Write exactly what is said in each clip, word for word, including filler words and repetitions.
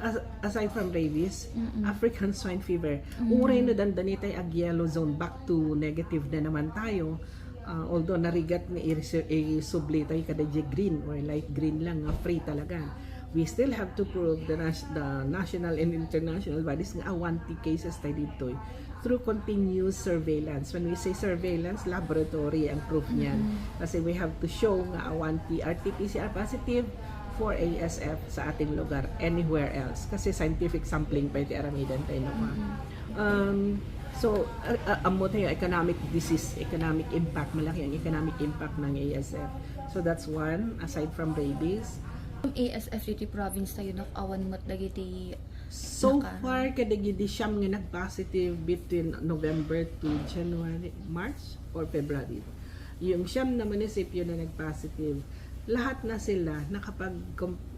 As- aside from rabies, Mm-mm. African swine fever. Mm. Uray no dandani tay ag-yellow zone, back to negative na naman tayo. Ah, although narigat nga i-, isubli tay kada di green or light green lang nga free talaga. We still have to prove the, nas- the national and international bodies nga awan ti cases tay ditoy through continuous surveillance. When we say surveillance, laboratory ang proof niyan. Mm-mm. Kasi we have to show nga awan ti R T P C R positive for A S F sa ating lugar, anywhere else. Kasi scientific sampling pa iti aramidan tayo, no? Mm-mm. Um, so, uh, uh, ammo tayo, economic disease, economic impact, malaki ang economic impact ng A S F. So that's one, aside from rabies. Ang A S F diti province tayo, no, awan met dagiti So Naka- far, kadagiti siyam nga nag-positive between November to January, March, or February. Yung siyam na munisipyo na nag-positive, lahat na sila nakapag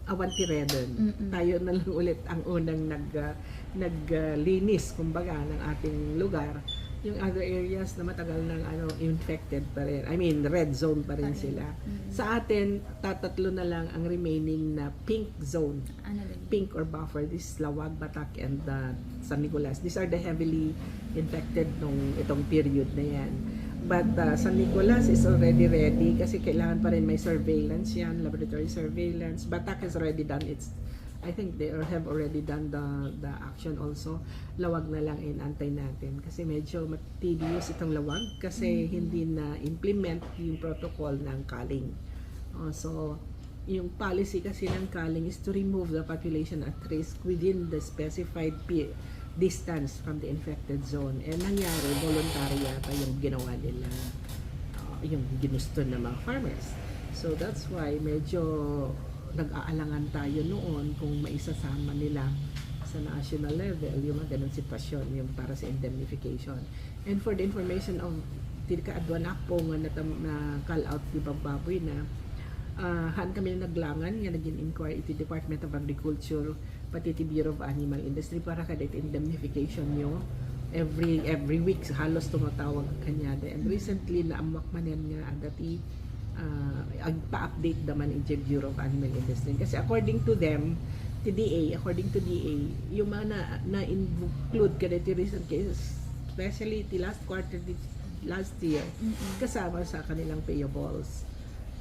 awan ti redon. Mm-mm. Tayo na lang ulit ang unang nag ah, naglinis, kumbaga, ng ating lugar. Yung other areas na matagal nang ano, infected pa rin. I mean, red zone pa rin Pa rin. sila. Mm. Sa atin, tatatlo na lang ang remaining na pink zone. Ano lagi? Pink or buffer, this is Laoag, Batac, and uh, San Nicolas. These are the heavily infected nung itong period na yan. But uh, San Nicolas is already ready kasi kailangan pa rin may surveillance yan, laboratory surveillance. Batac has already done its, I think they have already done the, the action also. Laoag na lang, inaantay natin kasi medyo mat- tedious itong Laoag kasi Mhm. hindi na implement yung protocol ng CALING. Oh, so, yung policy kasi ng CALING is to remove the population at risk within the specified pe- distance from the infected zone. And nangyari, voluntary yata yung ginawa nila, uh, yung ginusto ng mga farmers. So that's why medyo nag-aalangan tayo noon kung maisasama nila sa national level yung mga ganong sitwasyon, yung para sa indemnification. And for the information of ti kaadwan, Apo, nga natam- na-call out ti babbaboy na, ah, haan kami naglangan nga naging inquiry iti Department of Agriculture pati ti Bureau of Animal Industry para kada iti indemnification nyo. Every every week halos tumatawag kaniada. And recently, naammuak manen nga adda ti, ah, agpa-update da man iti Bureau of Animal Industry. Kasi according to them, ti D A, according to D A, yung mga na, na-include kada iti recent cases, especially ti last quarter di last year, Mm-mm. kasama sa kanilang payables.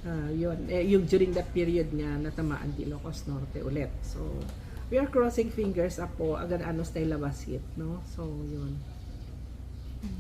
Ah, yun. Eh, yung during that period nga natamaan ti Ilocos Norte ulit. So, we are crossing fingers, Apo, agan-anos tay labasit, no? So, yun.